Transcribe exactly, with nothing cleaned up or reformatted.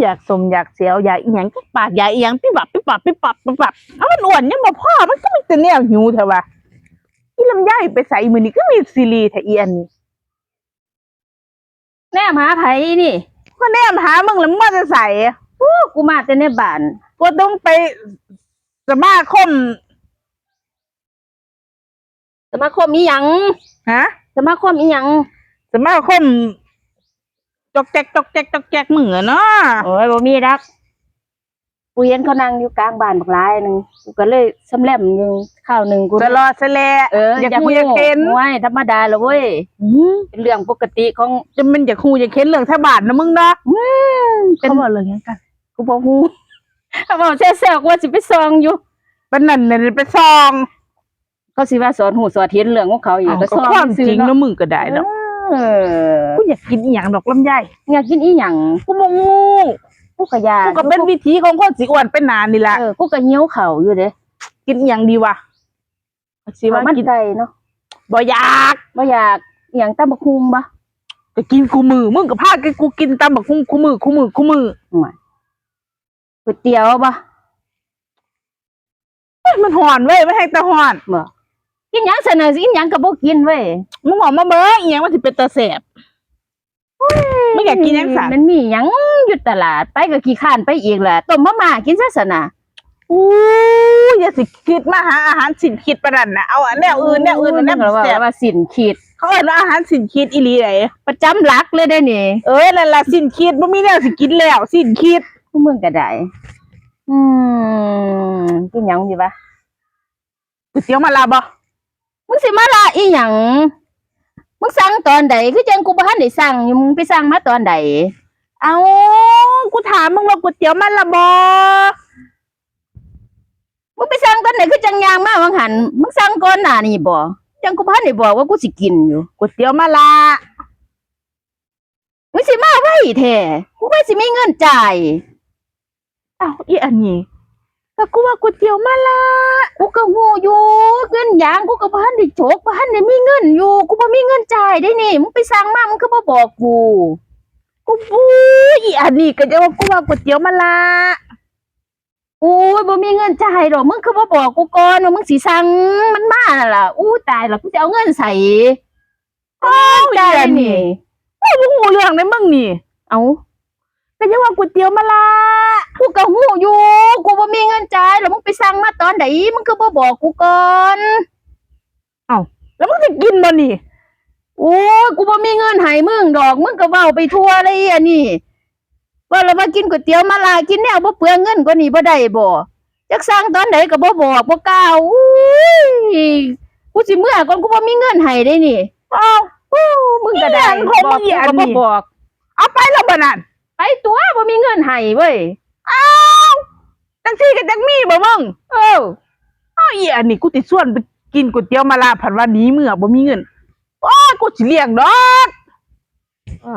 อยากสมอยากเสียวอยากอีหยังจักปากอยากอีหยังปิ๊บปับปิ๊บปับปิ๊บปับปิ๊บปับ เอามันอ้วนยังบ่พอมันก็มีแต่แนวหิวแท้วะ อีลำไยไปใส่มื้อนี้ก็มีซีรีแท้อีอันนี้ แนมหาไผนี่ ก็แนมหามึงแล้วมึงมาแต่ใส่ อู้กูมาแต่ในบ้าน ก็ต้องไปสมาคม สมาคมอีหยัง ฮะ สมาคมอีหยัง สมาคมจอกแจกจอกแจกจอกแจกมึงอะเนาะ โอ้ยบ่มีดัก กูเห็นเขานั่งอยู่กลางบ้านบักหลายหนึ่งกูก็เลยสำแลมหนึ่งข้าวหนึ่งกู สะลอสะแล เออ อยากฮู้อยากเห็น ว้ยธรรมดาละเว้ย อืม เป็นเรื่องปกติของ จะมันอยากฮู้อยากเห็นเรื่องชาวบ้านนะมึงเนาะ อืม เขาบอกเรื่องหยังกัน กูบ่ฮู้เขาบอกแซ่ๆกูว่าสิไปซองอยู่ ปานนั้นเนี่ยไปซอง เขาสิว่าสอนฮู้สอนเห็นเรื่องของเขาอีก เอา ก็ ก็ ซอง ความ ซื่อ จริง ๆเนาะ เนาะมึงก็ได้ดอก เออ กูอยากกินอีหยังดอกลำไย อยากกินอีหยัง กูบ่ฮู้ กูก็อยาก กูก็เป็นวิธีของคนสิอ้วนเป็นหนานี่แหละ เออกูก็หิวข้าวอยู่เด้ กินอีหยังดีวะสิ ข้าว ว่า มัน กิน ไก่เนาะ บ่อยาก บ่อยากอีหยังตำบักหุ่งบ่ ก็กินคู่มื้อมึงก็พากูกินตำบักหุ่งคู่มื้อคู่มื้อคู่มื้อ ก๋วยเตี๋ยวบ่ เฮ้ยมันฮ้อนเว้ยมันแฮงแต่ฮ้อน บ่กินหยังซั่นน่ะสิกินหยังก็บ่กินเว้ย มึงออกมาเบิ่งอีหยังมันสิเป็นตาแซ่บ มึงอยากกินหยังซั่น มันมีหยังอยู่ตลาดไปก็ขี้คร้านไปอีกแหละต้มมาม่ากินซะซั่นน่ะ อู้ยอย่าสิคิดมาหาอาหารสิ้นคิดปานนั้นนะเอาอันแนวอื่นแนวอื่นอันแนว มึงก็ว่า แซ่บ ว่าสิ้นคิด เขาเอิ้นว่าอาหารสิ้นคิดอีหลีได ประจำหลักเลยได้นี่ เออนั่นล่ะสิ้นคิดบ่มีแนวสิกินแล้วสิ้นคิด มึงก็ได้ อืมกินหยังดีวะ ก๋วยเตี๋ยวมาลาบ่ มึงสิมาละอีหยัง มึงสั่งตอนใดคือจังกูบ่ทันได้สั่งอยู่มึงไปสั่งมาตอนใด เอากูถามมึงว่าก๋วยเตี๋ยวมาลาบ่ มึงไปสั่งตอนใดคือจังย่างมาวังหัน มึงสั่งก่อนหน้านี้บ่จังกูบ่ทันได้บอกว่ากูสิกินอยู่ ก๋วยเตี๋ยวมาลา มึงสิมาไวแท้กูว่าสิมีเงินจ่าย อ้าวอีอันนี้ก็กูว่าก๋วยเตี๋ยวมาลา กูก็ฮู้อยู่เงินหยังกูก็บ่ทันได้จกบ่ทันได้มีเงินอยู่กูบ่มีเงินจ่ายได้นี่มึงไปสั่งมามึงคือบ่บอกกู กูอู้ยอีอันนี้ก็จะว่ากูว่าก๋วยเตี๋ยวมาลา โอ้ยบ่มีเงินจ่ายดอกมึงคือบ่บอกกูก่อนว่ามึงสิสั่งมันมานั่นล่ะอู้ตายละกูจะเอาเงินใส่ อ้าวอีอันนี้กูบ่ฮู้เรื่องในมึงนี่ เอา ก็จะว่าก๋วยเตี๋ยวมาลา กูก็ฮู้อยู่กูบ่มีเงินจ่ายแล้วมึงไปสั่งมาตอนใดมึงคือบ่บอกกูก่อน เอ้าแล้วมึงสิกินบ่นี่ โอ้ยกูบ่มีเงินให้มึงดอกมึงก็เว้าไปทั่วเลยอันนี้ว่าแล้วว่ากินก๋วยเตี๋ยวมาลากินแนวบ่เปลืองเงินกว่านี้บ่ได้บ่จักสั่งตอนใดก็บ่บอกบ่กล่าวอุ้ยกูสิเมือก่อนกูบ่มีเงินให้ได้นี่ อ้าว อู้มึงก็ได้ อีหยังของมึงอีอันนี้ บอกกูก็บ่บอก เอาไปแล้วบ่นั่น ไปตัวบ่มีเงินให้เว้ย อ้าวจังซี่ก็จังมีบ่มึง เออ อ้าวอีอันนี้กูสิชวนไปกินก๋วยเตี๋ยวมาลาผัดว่าหนีเมือบ่มีเงินโอ้ยกูสิเลี้ยงดอก อ่ะ